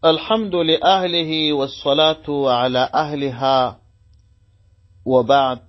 الحمد لأهله والصلاة على أهلها وبعد.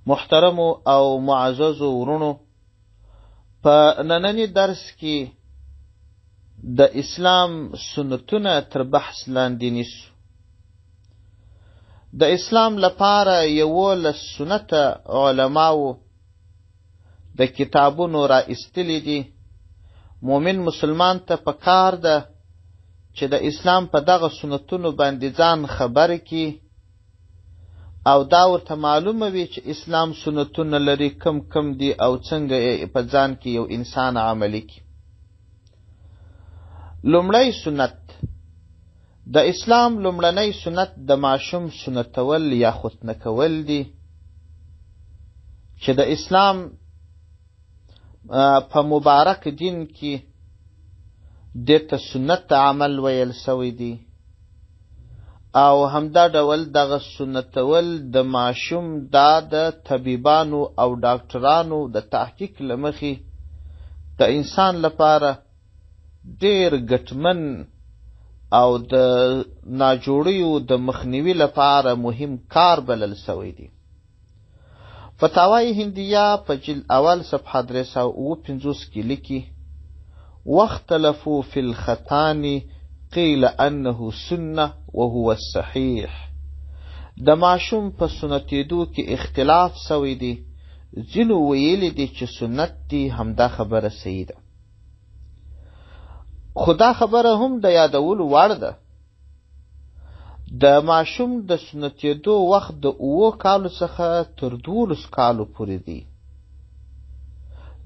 محترمو او معززو ورونو، په ننني درس کې د اسلام سنتونه تر بحث لاندې نیسو. د اسلام لپاره 11 سنته علماو د کتابونو را ایستلي دي. مؤمن مسلمان ته پکار ده چې د اسلام په دغه سنتونو باندې ځان خبر کړي او دا ورته معلومه وي چې اسلام سنتونه لري، کم کم دي او څنګه یې په ځان کې یو انسان عملي کړي. لومړی سنت د اسلام، لومړنی سنت د ماشوم سنتول یا ختنه کول دي، چې د اسلام په مبارک دین کې دې ته سنت عمل ویل سوی دی. او همدا ډول دغه سنتول د ماشوم دا د طبیبانو او ډاکټرانو د تحقیق له مخې د انسان لپاره ډېر ګټمن او د ناجوړیو د مخنیوي لپاره مهم کار بلل سوی دی. فتاوی هندیه په جلد اول صفحه 357 کې لیکي: واختلفوا فی الختان قیل انه سنة وهو الصحیح. د ماشوم په سنتېدو کې اختلاف سوی دی، ځینو ویلي دي چې سنت دی، همدا خبره صحیح ده. خو دا خبره هم د یادولو وړ ده، د ماشوم د سنتېدو وخت د 7 کالو څخه تر 12 کالو پورې دی.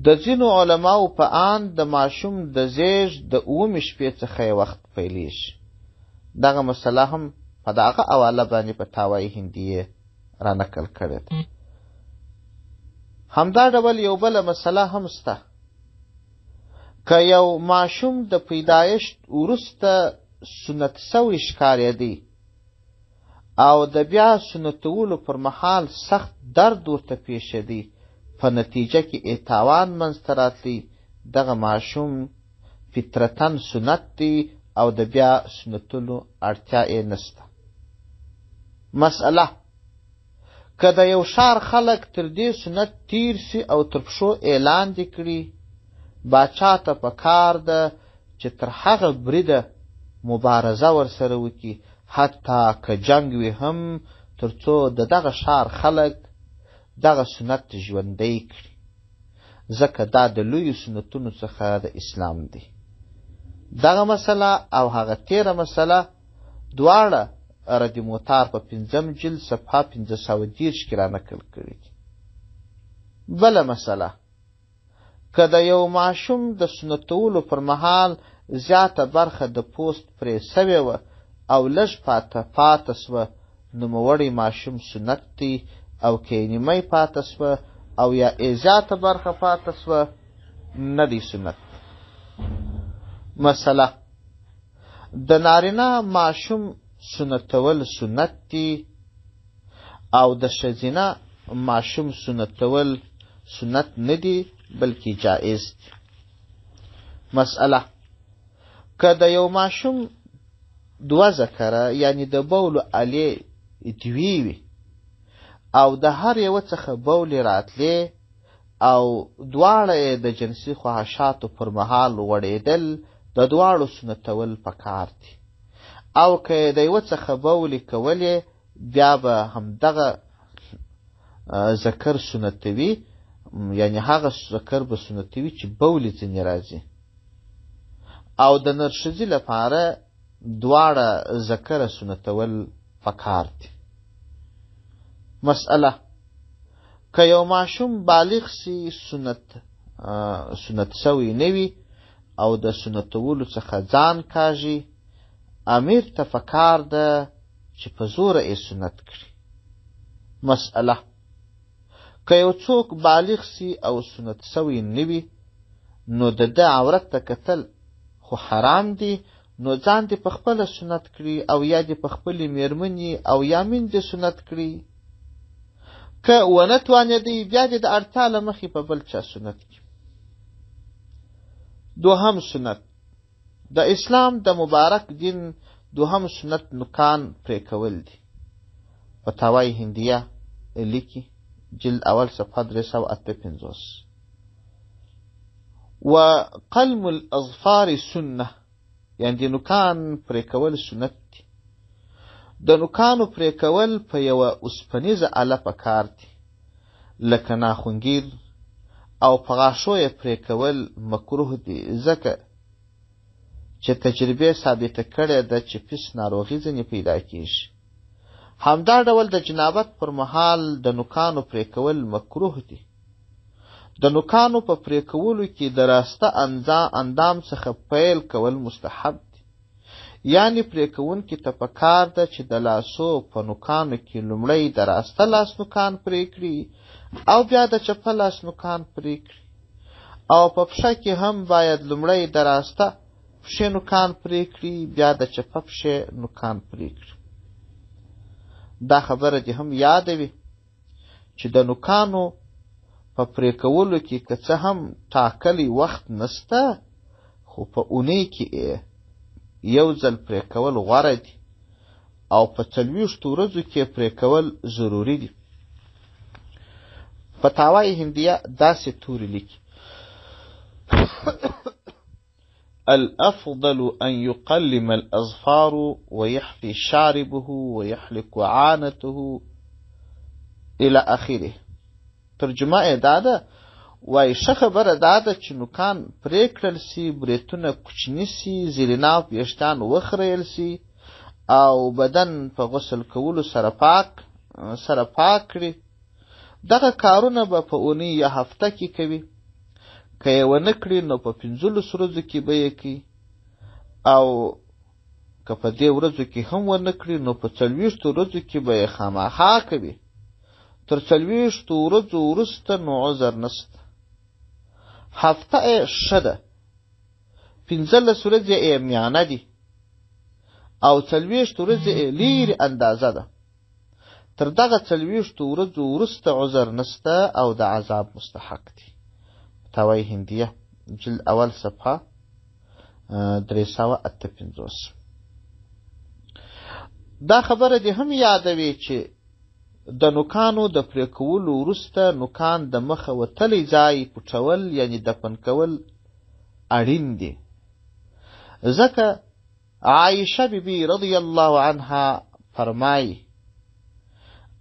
د ځینو علماو په آند د ماشوم د زیږ د 7 شپې څخه یې وخت پیلېږي. دغه مسله هم په دغه حواله باندې فتاوی هندیې را نقل کړې ده. همدا ډول یو بله مسله هم سته، که یو ماشوم د پیدایښت وروسته سنت سوی ښکارېدی او د بیا سنتولو پر مهال سخت درد ورته پېښېدی، په نتیجه کې یې تاوان منځته راتلی، دغه ماشوم فطرتاً سنت دی او د بیا سنتولو اړتیا یې نشته. مسئله: که د یو ښار خلک تر دې سنت تیر سي او تر پښو یې لاندې کړي، باچا ته په کار ده چې تر هغه بریده مبارزه ورسره وکړي، حتی که جنګ وي هم، تر څو د دغه ښار خلک دغه سنت ژوندی کړي، ځکه دا د لویو سنتونو څخه د اسلام دی. دغه مسله او هغه تیره مسله دواړه رد موتار په 5 جلد صفحه 530 کې را نقل کړي دي. بله مسله: که د یو ماشوم د سنتولو پر مهال زیاته برخه د پوست پرې سوې وه او لږ پاته سوه، نوموړی ماشوم سنت دی، او که یې نیمه پاته سوه او یا یې زیاته برخه پاته سوه، نه دی سنت. مسله: د نارینه ماشوم سنتول سنت دی او د ښځینه ماشوم سنتول سنت نه دی، بلکې جائز دی. مسئله: که د یو ماشوم 2 ذکره یعنی د بولو الې دوې وي او د هر یوه څخه بولې راتلې او دواړه یې د جنسي خواهشاتو پر مهال غوړېدل، د دواړو سنتول پکار دي. او که یې د یوه څخه بولې کولې، بیا به همدغه ذکر سنتوي، یعنی هغه ذکر به سنتوي چې بولې ځینې راځي. او د نرښځي لپاره دواړه ذکره سنتول پکار دي. مسئله: که یو ماشوم بالغ سي، سنت سوی نه وي او د سنتولو څخه ځان کاږي، امیر ته پکار ده چې په زوره یې سنت کړي. مسئله: که یو څوک بالغ سي او سنت سوی نه وي، نو د ده عورت ته کتل خو حرام دي، نو ځان دې په خپله سنت کړي او یا دې په خپلې مېرمنې او یا میندې سنت کړي. که ونه توانېدی، بیا دې د اړتیا له مخې په بل چا سنت کړي. دوهم سنت د اسلام د مبارک دین دوهم سنت نوکان پرې کول دي. فتاوی هندیه لیکي، جلد اول صفحه 358. وقلم الاظفار سنه، یعنې د نوکان پرې کول سنت دي. د نوکانو پرې کول په یوه اوسپنیزه اله په کار دي، لکه ناخونګیر، او په غاښو یې پرې کول مکروه دي، ځکه چې تجربې ثابته کړې ده چې پیس ناروغي ځنې پیدا کیږي. همدا ډول د جنابت پر مهال د نوکانو پرې کول مکروه دي. د نوکانو په پرې کولو کې د راسته اندام څخه پیل کول مستحب دي، یعنې پرې کوونکي ته په کار ده چې د لاسو په نوکانو کې لومړی د راسته لاس نوکان پرې کړي او بیا د چپه لاس نوکان پرې کړي، او په پښه کې هم باید لومړی د راسته پښې نوکان پرې کړي بیا د چپه پښې نوکان پرې کړي. دا خبره دې هم یاده وي چې د نوکانو په پرې کولو کې که څه هم ټاکلی وخت نسته، خو په اونۍ کې یې یو ځل پرې کول غوره دي او په 40 ورځو کې پرې کول ضروري دي. فتاوی هندیه داسې توري لیکي: الأفضل أن يقلم الأظفار ويحفي شاربه ويحلق عانته إلى آخره. ترجمه یې دا ده، وایي ښه خبره دا ده چې نوکان پرې کړل سي، برېتونه کوچني سي، زیریناف ویښتان وخریل سي او بدن په غسل کولو سره پاک کړي. دغه کارونه به په اونۍ یا هفته کې کوي، که یې ونه کړي نو په 15 ورځو کې به یې کوي، او که په دې ورځو کې هم ونه کړي نو په 40 ورځو کې به یې خامخا کوي. تر 40 ورځو وروسته نو عذر نشته. هفته یې ښه ده، 15 ورځې یې میانه دي او 40 ورځې یې لیرې اندازه ده. تر دغه 40 ورځو وروسته عذر نشته او د عذاب مستحق دي. فتاوی هندیه جلد اول صفحه 358. دا خبره دې هم یادوي چې د نوکانو د پرې کولو وروسته نوکان د مخه وتلی ځای پټول یعنې دفن کول اړین دي، ځکه عائشه بی بی رضی الله عنها فرمایي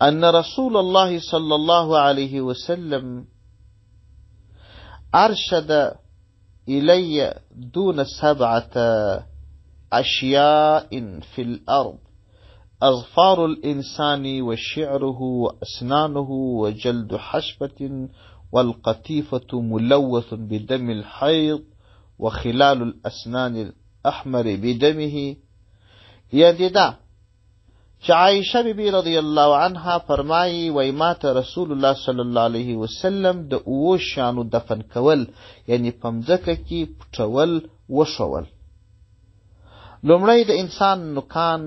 أن رسول الله صلى الله عليه وسلم أرشد إلي دون 7 أشياء في الأرض: أظفار الإنسان وشعره وأسنانه وجلد حشفة والقطيفة ملوث بدم الحيض وخلال الأسنان الأحمر بدمه. يعني دا چې عایشه بی بی رضی الله عنها فرمایي، وایي ماته رسول الله صلی الله علیه وسلم د اوو شیانو دفن کول یعنې په مځکه کې پټول وښول. لومړی د انسان نوکان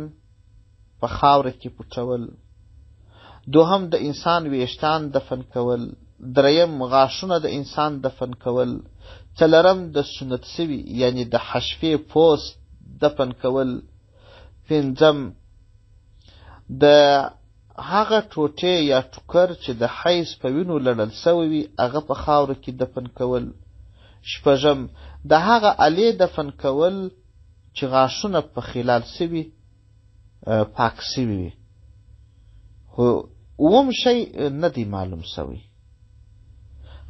په خاوره کې پټول، دوهم د انسان ویښتان دفن کول، دریم غاښونه د انسان دفن کول، څلورم د سنت سوي یعنې د حشفې پوست دفن کول، پنځم د هغه ټوټې یا ټوکر چې د حیض په وینو لړل سوی وي هغه په خاوره کې دفن کول، شپږم د هغه الې دفن کول چې غاښونه په خلال سوي پاک سوي وي. خو اووم شی نه دی معلوم سوی.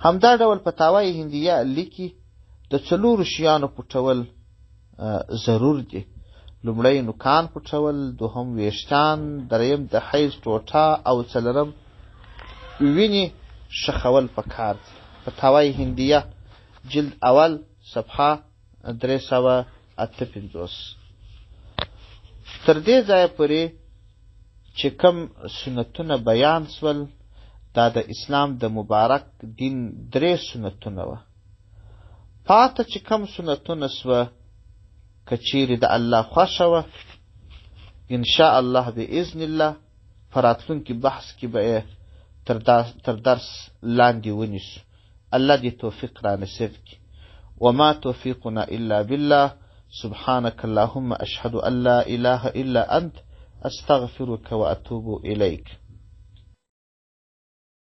همدا ډول فتاوی هندیه لیکي د 4 شیانو پټول ضرور دي: لومړی نوکان پټول، دوهم ویښتان، دریم د حیض ټوټه او څلورم وینې ښخول پکار دي. فتاوی هندیه جلد اول صفحه 358. تر دې ځایه پورې چې کم سنتونه بیان سول، دا د اسلام د مبارک دین 3 سنتونه وه. پاته چې کم سنتونه سوه، که چیرې د الله خوښه وه، ان شاء الله باذن الله په راتلونکي بحث کې به یې تر درس لاندې ونیسو. الله دې توفیق را نصیب کړي. وما توفیقنا الا بالله. سبحانك اللهم أشهد أن لا إله إلا أنت أستغفرك وأتوب إليك.